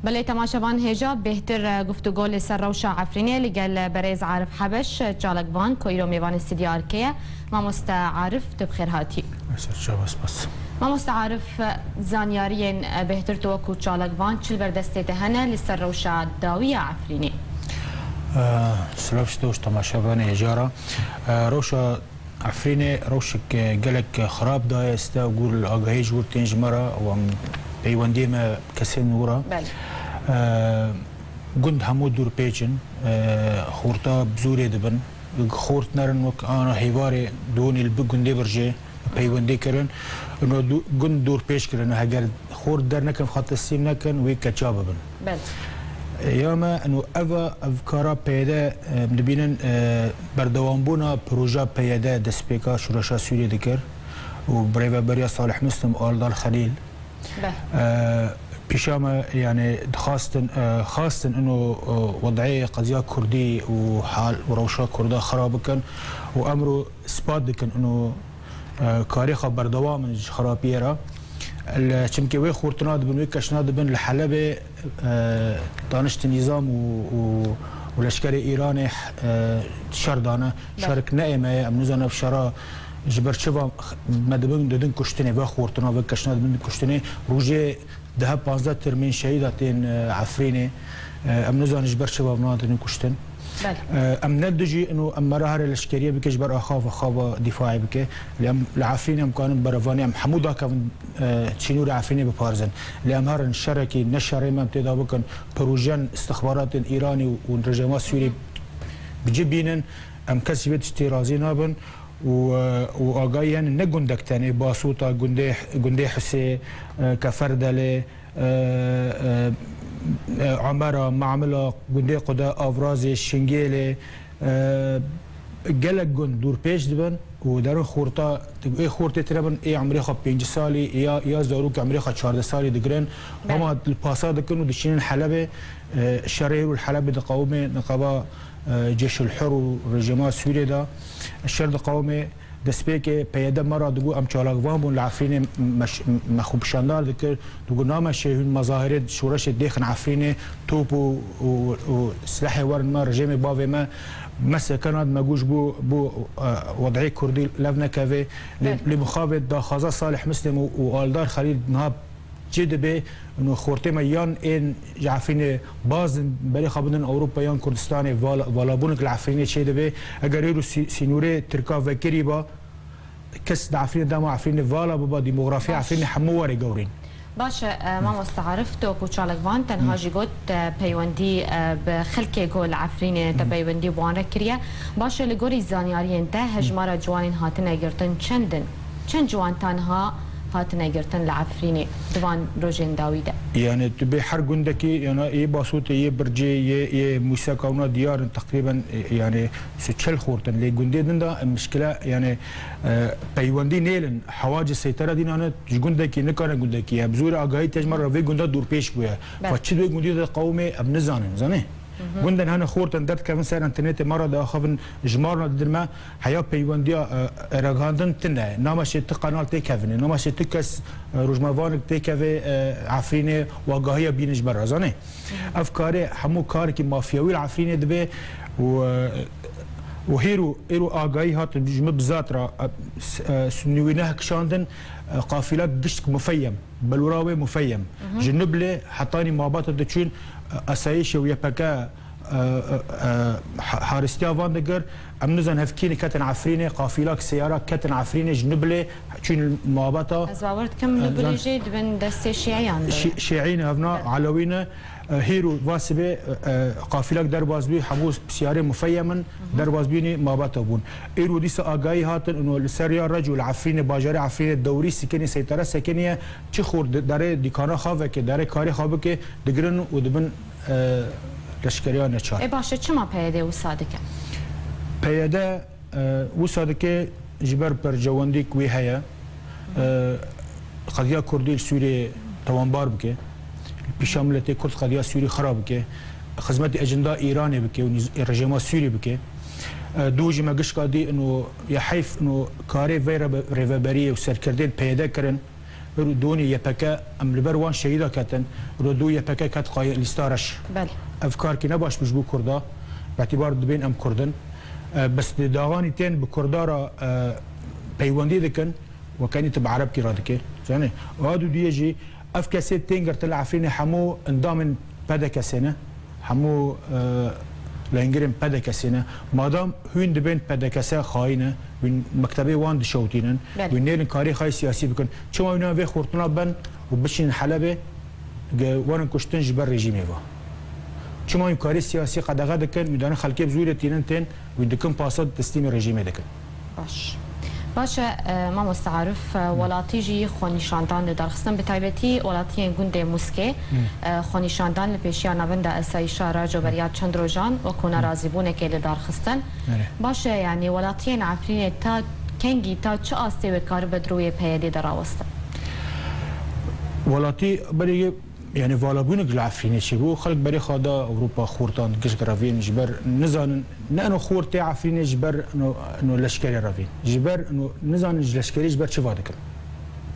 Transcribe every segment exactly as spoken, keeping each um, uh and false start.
Belê temaşevan hêja bêhtir, e, guftûgo li ser rewşa Efrînê li gel, e, berêz Arif Hebeş, e, çalakvan ku îro mêvanê stûdyo Arke ye. Mamoste Arif, tu bi xêr hatî. Ser çava, spas. Mamoste Arif, e, zanyariyên, e, bêhtir tu wekû çalakvan çi li ber destê te hene li ser rewşa dawî ya Efrînê? E, silav ji te û ji temaşevanê hêja re. E, rewşa Efrînê rewşek, e, gelek xirab daye, esta û gor li agahiyê ji wir tên ji me re û em peywendiyê me kesên wir re. Belê. E, gund hemû dûrpêç in, e, xorta bi zorê dibin. Xort nerin wek ana hêvarê dûnî li bi gundê birjê peywendî kirin. Ino dû-, gund dûrpêç kirin. Heger xort dernekin, xwe teslîm nekin, wê keça bibin. Belê. Ya me, ino ev, ev kara P Y D, e, dibînin, e, berdewambûna proja P Y D destpêka Şoreşa Sûriyê dikir û bi rêveberiya Salih Muslim û Aldar Xelîl. Be. E, pîşa me, yani, dixwastin, e, xwastin ino, e, wed'ê qeziya Kurdî û hal û rewşa Kurda xira bikin û emro ispat dikin ino, e, karê xwe berdewam in ji xirapiyê re. Li, çimkî wê xortina dibin, wê keşna dibin li Helebê, e, daniştin nîzam û, û, û leşkerê Îranê, e, şer dane. Be. Şerek ne ê me ye, em nizanin ev şera ji ber çi va me dibin, didin kuştinê, ve xortina, ve keşna dibin kuştinê. Rojê deh panzdeh tirmîn şehîda tên, e, Efrînê. E, em nizanin ji ber çi va vana didin kuştin. Belê. E, em ne dijî ino em mera here leşkeriyê bike ji ber axav, axava dîfaê bike. Lê em li Efrînê em kanin berevanî, em hemû dakevin, e, çînûrê Efrînê biparêzin. Lê em herin şerekî, ne şerê me em tê de bikin, projen istixbaratên Îranî û, û rejîma Sûrî bi cî bînin, em kes ji vê tiştê razî nabin û, e, û agahî, yani ne gundek tenê, Basûta, gundê, gundê Husê, e, Keferdelê, e, e, e, Amera, Mamila, gundê Qude, Avrazê, Şingêlê, e, gelek gund dûrpêç dibin û derin xorta, ê xortê tine bin, ê emrê xwe pêncî salî, ya, ya zarok emrê xwe çardeh salî digirin. Belê. Hema li pasa dikin û diçînin Helebê, e, şerê û li Helebê diqewimê niqaba, e, Cêşul Hur û rejîma Sûriyê de şer diqewimê. Destpêkê P Y D me re digot, em çalakvan bûn li Efrînê, me, me xwe pişandar dikir, digot, nameşê hûn mezahirê şoreşê dêxin Efrînê, top û, û, û silehê werin me, rejêmê bavê me, me sekena, me got ji bo, bo, e, wed'ê Kurdî lev nekeve. Lê, belê, lê mixabê daxwaza Salih Muslim û, û Aldar Xelîl niha çê dibe, ino xortê me yan ên ji Efrînê baz din, berê xwe bidin Ewropa yan Kurdistanê, vala-, valabûnek li Efrînê çê dibe. Eger êro sî-, sînorê Tirka vekirî ba, kes di Efrînê dema Efrînê vala biba, demografiya, baş, Efrînê hemû were gewrîn. Baş e, e, mamoste Arif, tu wekû çalakvan tenha, hı, jî got, e, peywendî, e, bi xelkê ku li Efrînê te, hı, peywendî bi wan re kiriye. Baş e, li gorî zanyariyên te, hejmara ciwanên hatine girtin çend in? Çend ciwan ta niha hatine girtin li Efrînê di van rojên dawî de? Yani tu bê her gundekî, yana yê Basûtê, yê Bircê, yê, yê Mûseka, wina diyar in, teqrîben, e, yani sê çel xort in. Lê gundê din de, e, mişkile, yani, e, peywendî nêlin, hewa ci seytera dînane, ji gundekî nikane gundekî. Bi zorê agahî te ji me re vê gunda dûrpêç bûye. Belê. Fa çi di wê gundî de qewimê, em nizanin, zanê? Hı hı. Gundên hene xort in, derdikevin ser înternetê, me re diaxivin, jimarna didin me, heya peywendiya, e, e, ragihandin tune. Nameşê ti kanal têkevine, nameşê ti kes, e, rojnamevanek têkeve, e, Efrînê û agahiya bînin ji me re, zanê? Hı hı. Ev karê hemû karekî mafyawî li Efrînê dibe û, e, û hêro, êro agahî hat ji min bi zat re, e, s-, e, s-, nûwî neh kişandin, e, qafîla gişk mufeyyem. Belûra wê mufeyyem. Mhm. Ji Nublê hetanî Mabata diçûn, e, esayîşê û Y P G, e, e, e, ha-, haristiya van digir. Em nizanin hev kînî ketin Efrînê, qafîlak seyara ketin Efrînê ji Nublê çûn Mabata. Ez bawer dikim, e, Nublê zan-, jî di bin destê şîiyan de ye. Şî-, şîî ne, hevna, evet, Elewî ne. E, hêro va sibê, e, e, qafîlak derbas bû, hemû siyarê mufeyyem in, mhm, derbas bûnî Mabata bûn. Îro dîsa agahî hatin, ino li ser ya Reco li Efrînê, bajarê Efrînê dewrî sikinî, seytara sekiniye, çi xort di-, derê dîkana xwe veke, derê karê xwe bike, digirin û dibin, e, leşkeriya neçar. Ê baş e, çima P Y D wisa dike? P Y D, e, wisa dike ji ber percewendîk wî heye. E, qediya Kurdî li Sûriyê tewanbar bike. Pîşa miletê Kurd qediya Sûrî xira bike. Xizmetê ecenda Îranê bike û nîz-, rejîma Sûrî bike. E, dû jî me gişka dî ino ya heyf ino karê vê rebe-, rêveberiyê û serkirdên P Y D kirin. Pir û donê Y P G, em li ber wan şehîda ketin, ro do Y P G ket qayê lîsta reş. Belê. Ev karkî ne baş bû ji bo Kurda, bi îtîbar dibên em Kurd in. E, bes di daxanî tên bi Kurda re, e, peywendî dikin, wekenî tu bi Erebkî re dikê. Zanî, a dûdiyê jî ev kesê tên girtin li Efrînê hemû endamên P D K S ne. Hemû, e, lehengirên P D K S ne. Madam hûn dibên P D K S xayîn e, hûn mektebê wan dişewtînin, Belê. hûn nêlin karê xwe yê siyasî bikin. Çima hûn vê xurtina ben û biçînin Helebê, ge-, werin kuştin ji ber rejîmê ve? Çima hûn karê siyasî qedexe dikin, hûn danin xelkê bi zorê tînin tên, hûn dikin pasa teslîmê rejîmê dikin? Baş. Baş e, e, mamoste Arif, e, welatî jî xwenîşandan li dar xistin, bi taybetî welatiyên gundê Muskê, e, xwenîşandan li pêşiya Navenda Asayîşa Raco beriya çend rojan wekû nerazîbûnekê li dar xistin. Erê. Baş e, yanî welatiyên Efrînê ta kengî, ta çi astê wê karibe di rûyê P Y D'ê de rawestin? Welatî berê Yanî valabûnek li Efrînê çêbû, xelk berê xwe da Ewropa, xortan, gişk revên ji ber nizanin, ne eno xortê Efrînê ji ber eno, eno leşkerê revên. Ji ber eno nizanin ji leşkerê ji ber çi va dikin.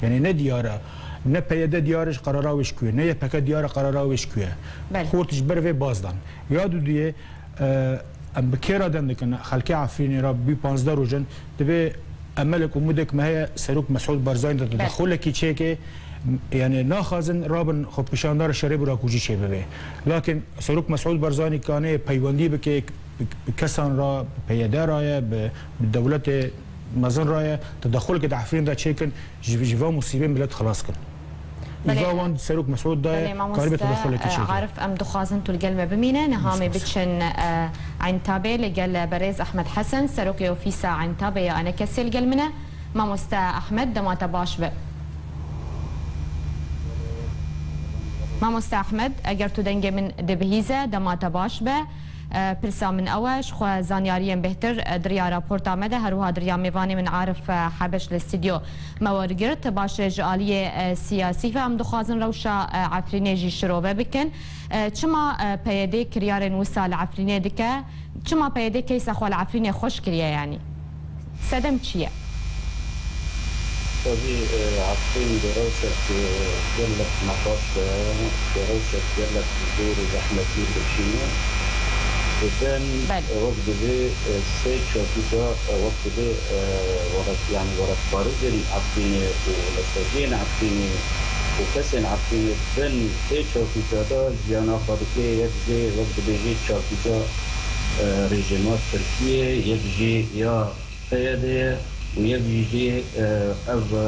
Yanî ne diyar e, ne P Y D diyar e ji qerara wê ji ku ye, ne Y P G diyar e qerara wê ji ku ye. Belê. Xort ji ber vê baz dan. Ya dudiyê, e, em bi kê re dem dikin? Xelkê Efrînê re bî panzdeh roj in, Divê emelek, umûdek me heye, Serok Mesûd Barzanî de Ber. tedexulekî çêke, yani naxwazin rabin xwepêşandara şerê bi rakûjî çêbibe. Lakin Serok Mesûd Barzanî kanê peywendî bike bi, bi kesan re, bi P Y D re ye, bi, bi dewletê mezin re ye, tedexuleke di Efrîn de çêkin, ji, ji van musîbê milet xilas kin. Belê. Îva wan Serok Mesûd daye, Belê, mamoste, karîbe tedexulekî e, çêke. Arif, em dixwazin tu li gel me bimîne. Niha em ê Spas. biçin, e, Entabê li gel berêz Ehmed Hesen, serokê ofîsa Entabê ya enekesê li gel min e. Mamoste Ehmed, dema te baş be. Mamoste Ehmed, eger tu dengê min dibihîze, dema te baş be. E, pirsa min ew e, ji xwe zanyariyên bêhtir, e, di riya raporta me de, her wiha di riya mêvanê min Arif, e, Hebeş li stûdyo me wergirt. Baş e, ji aliyê, e, siyasî ve em dixwazin rewşa, e, Efrînê jî şirove bikin. E, çima, e, P Y D kiryarên wisa li Efrînê dike? Çima P Y D keysa xwe li Efrînê xweş kiriye yanî? Sedem çi ye? Tabî, e, Efrîn di rewşek, e, gelek nexweş de, di rewşek gelek zor û zehmetî de çîne. Di bin, Belê. e, wek divê, e, sê çapîka, e, wek divê, e, welat, yanî welatparêzên Efrînê û leşkeriyên Efrînê û kesên Efrînê bin sê çapîka de jiyana xwe dike, yek jê wek dibêjê çapîka, e, rejîma Tirkiyê, yek jî ya P Y D ye û yek jî jê, e, ev, e,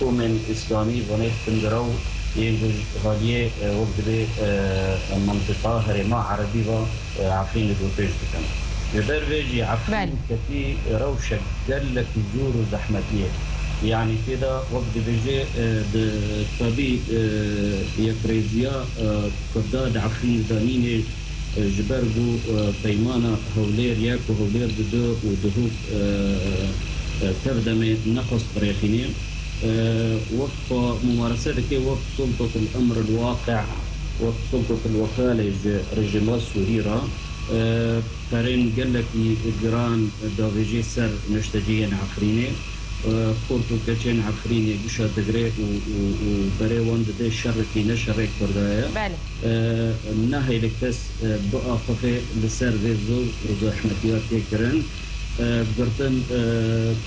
komên îslamî vanê tundrew yên ji haliyê, e, wek dibê, e, mentiqa herêma erebî va, e, Efrînê dorpêç dikin. Ji ber vê jî Efrîn Belê. ketî rewşek gelekî zor û zehmetî ye. Yanî tê de wek dibêje, e, di tabî, e, yekrêziya, e, Kurda di Efrînê de nînê, e, ji ber ku, e, peymana Hewlêr ya ku Hewlêr di du û duhûk, e, e, tev demê nexwest birêxînê. E, wek xwe mumarese dike wek sultatul emr el waqi, wek sultatul wekale ji rejîma Sûrî re. E, perên gelekî giran davêjê ser neşteciyên Efrînê. E, xort û keçên Efrînê gişa digre û, û, û berê wan dide şerekî ne şerê Kurda ye. Belê. E, nahêle kes, e, biaxife li ser vê zor û zehmetiya tê kirin. E, girtin, e,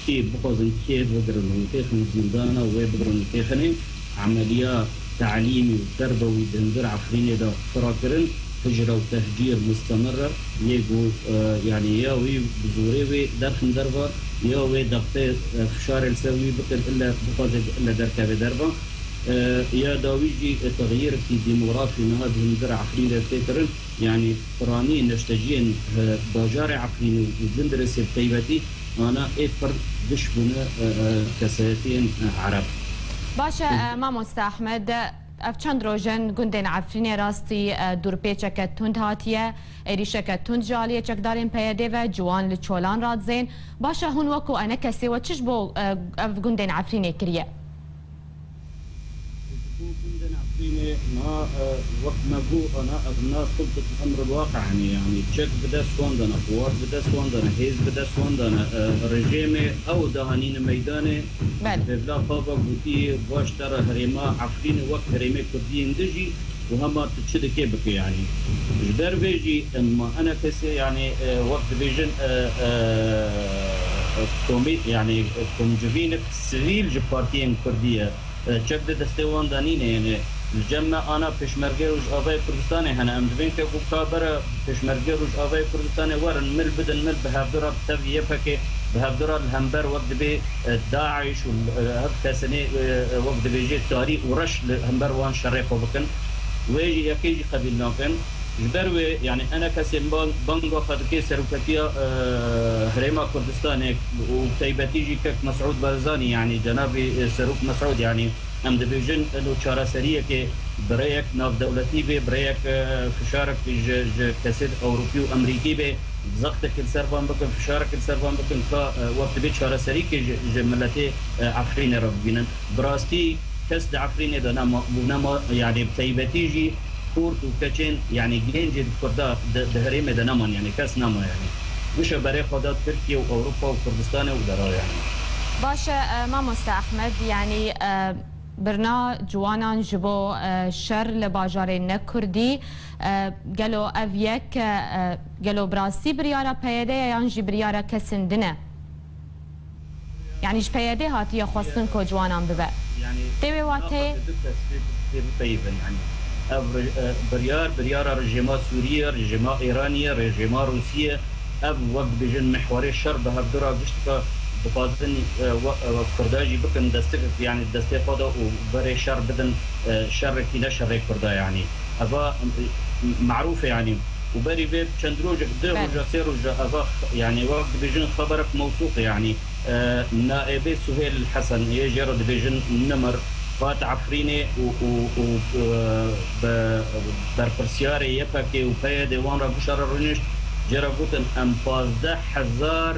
kê bixwazin kê bigirin û têxin zîndana wê bigirin û têxinê. Emeliya telîmî û terbewî di hundir Efrînê de xwe rakirin, hicra û tehcîr mustemir e. Yê ku, e, yanî ya wî bi zorê wê derxin derva, ya wê dextê, e, fişarê li ser wî bikin, ille bixwaze ille derkeve derva. E, ya dawî jî, e, texyîrekî demografî niha di hundir Efrînê tê kirin. Yanî piranî neşteciyên, e, bajarê Efrînê û Cindirêsê bi taybetî, ana ê pir giş bûne, e, e, kesayetiyên, e, Ereb. Baş e, e, mamoste Ehmed, ev çend roj in gundên Efrînê rastî, e, dûrpêçeke tund hatiye, êrîşeke tund ji aliyê çekdarên P Y D ve ciwan li çolan radizên. Baş e, hûn wekû enekesê we çi ji bo, e, ev gundên Efrînê kiriye? Ji bo gundên Efrînê Niha, e, wek me got, ana, ev na sultet emr el-waqi, yanî, yanî çek bi dest wan de ne, quwat bi dest wan de ne, hêz bi dest wan de ne, e, rejîmê ew dahanîne meydanê, Belê. Vêvla xwe ve gotî, baş te re herêma Efrînê wek herêmê Kurdiyên din jî û hema tu çi dikê bike, yanî. Ji ber vê jî, em, ma enekesê, yanî, e, wek dibêjin, e, e, komî-, yanî, e, komcivînik sivîl ji partiyên Kurdî ye. E, çek di destê wan de nîne, yanî li cem me ana Pêşmergê Rojavayê Kurdistanê hene. Em dibên ke ku ka bere Pêşmergê Rojavayê Kurdistanê werin, mil bidin, mil bi hevdû re bi tevî Y P G, bi hevdû re li hember wek dibê, e, DAIŞ û, e, ev kesinê, e, e, wek dibêjê tarî û reş li hember wan şerê xwe bikin. Wê jî yekê jî qebîl nakin. Ji ber wê, yanî enekesên bang-, banga xwe dike seroketiya, e, Herêma Kurdistanê û taybetî jî kek Mesûd Barzanî, yanî cenabî, e, Serok Mesûd, yanî em dibêjin, eno çareseriyekê bi rêyek navdewletî bê, bi rêyek, e, fişarek ji, ji kesên Ewropî û Amerîkî bê, zextek li ser van bikin, fişarek li ser van bikin, ka, e, wek dibê çareseriyekê ji, ji miletê, e, Efrînê re bibînin. Bi rastî kes di Efrînê de nema, bû nema, yanî bi taybetî jî xort û keçên, yanî gencên Kurda di, di herêmê de neman, yanî kes nema, yanî. Wişe berê xwe da Tirkiye û Ewropa û Kurdistanê û dera, yanî. Baş e, e, mamoste Ehmed, yanî, e, birna ciwanan ji bo, e, şer li bajarên ne Kurdî, e, gelo ev yek, e, gelo bi rastî biryara P Y D ye yan jî biryara kesên din e? Yanî ji P Y D hatiye xwestin ku ciwanan bibe. Yanî, tê wê wateyê naxwe du kes pê, pê bipeyivin, yanî. Ev re-, e, biryar, biryara rejîma Sûrî ye, rejîma Îranî ye, rejîma Rûsî ye. Ev wek dibêjin mihwarê şer bi hevdû re giştika dixwazin, e, we-, e, Kurda jî bikin destek, yanî destê xwe de û berê şer bidin, e, şerekî ne şerê Kurda, yanî. Eva, e, marûf e, yanî. Û berî vê çend rojek, di Belê. roja, sê roja, eva, yanî wek dibêjin xeberek mewsûq e, yanî. E, Naêbê Suhêl Hesen yê jê re dibêjin Nimir, hat Efrînê û, û, û, e, bi berpirsiyarê Y P G û P Y D wan re guşa re rûnişt, jê re gotin, em pazdeh hezar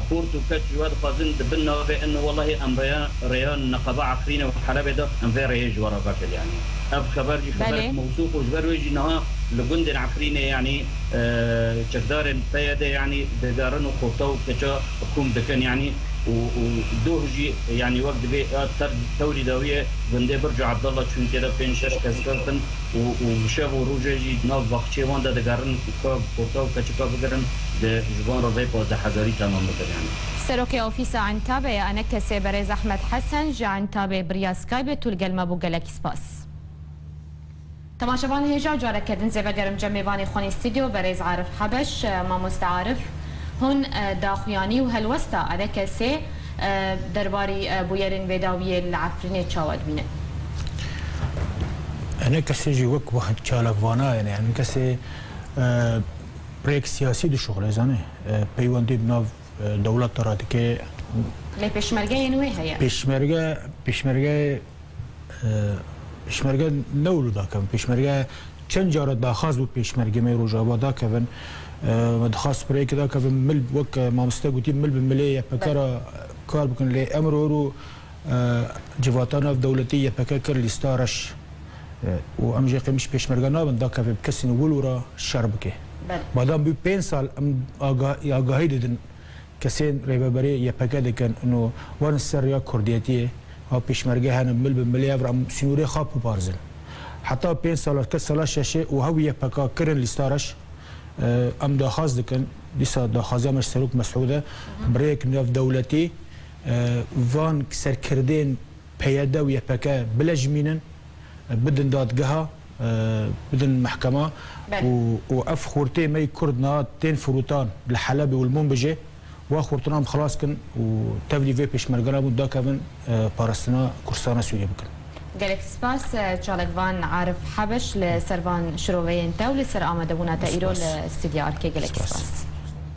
xort û keç ji we dixwazin di bin navê in, wellahî em rêya, rêya neqeba Efrînê û Helebê de em vê rêyê ji we re vekin, yanî. Ev xeber jî xeberek Belê. mewsûq û ji ber wê jî niha li gundên Efrînê, yanî, e, çekdarên P Y D, yanî, digerin û xorta û keça kom dikin, yanî, û, û doh jî, yanî, wek dibê, ya ter-, tewrî dawiyê gundê Birca Abdallah, çunkê de pênc şeş kes girtin û, û bi şev û rojê jî nav baxçê wan de digerin û ka xorta û keçika bigirin, di ji van re vê pazdeh hezarî temam bikin, yanî. Serokê Ofîsa Entabê ya Enekesê berêz Ehmed Hesen ji Entabê bi riya Skype tu li gel me bû, gelekî spas. Temaşevan hêja careke din zêve gerim cem mêvanê xwe yên stûdyo, berêz Arif Hebeş. E, mamoste Arif, hûn, e, daxuyanî û helwesta Enekesê, e, derbarî, e, bûyerên vê dawiyê li Efrînê çawa dibînin? Enekesê jî wek, wek çalakvana, yanî Enekesê, e, rêk siyasî dişuxile, zanî, e, peywendî bi nav, e, dewleta re dike. Lê pêşmergeyên wê heye? Pêşmerge, pêşmerge E, pêşmerge ne wilo dakevin. Pêşmerge çend cara daxwaz bû pêşmergê me Rojava dakevin. E, me dixwast pirêkê dakevin, mil, wek, e, mamoste gotî, mil bi milê Y P G Belê. re kar bikin. Lê emro ro, e, civata navdewletî Y P G kir lîsta reş. E, û em jê qêmiş pêşmerge nabin, dakeve bi kesên wilo re şer bike. Belê. Madem bû pênc sal em aga-, agahî didin, kesên rêveberê Y P G dikin, ino werin ser rêya kurdiyetiyê, ha pêşmerge hene, mil bi milê ev re em sînorê xwe biparzin. Heta pênc sala, kes sala şeşê û hew Y P G kirin lîsta reş, e, em daxwaz dikin, dîsa daxwaziya me ji Serok Mesûd e, bi rêyek navdewletî, e, van serkirdên P Y D û Y P G bilejmînin, bidin dadgeha, e, bidin mehkema Belê. û, û ev xortê me yê Kurd niha tên firotan li Helebê û li Minbicê, wa xortina em xilas kin û tevlî vê pêşmergana bûn dakevin, e, parastina Kurdistana Sûriyê bikin. Gelek spas, e, çalakvan Arif Hebeş li ser van şiroveyên te û li ser amadebûna te îro Spas. li stûdya Arkê. Gelek Spas. spas.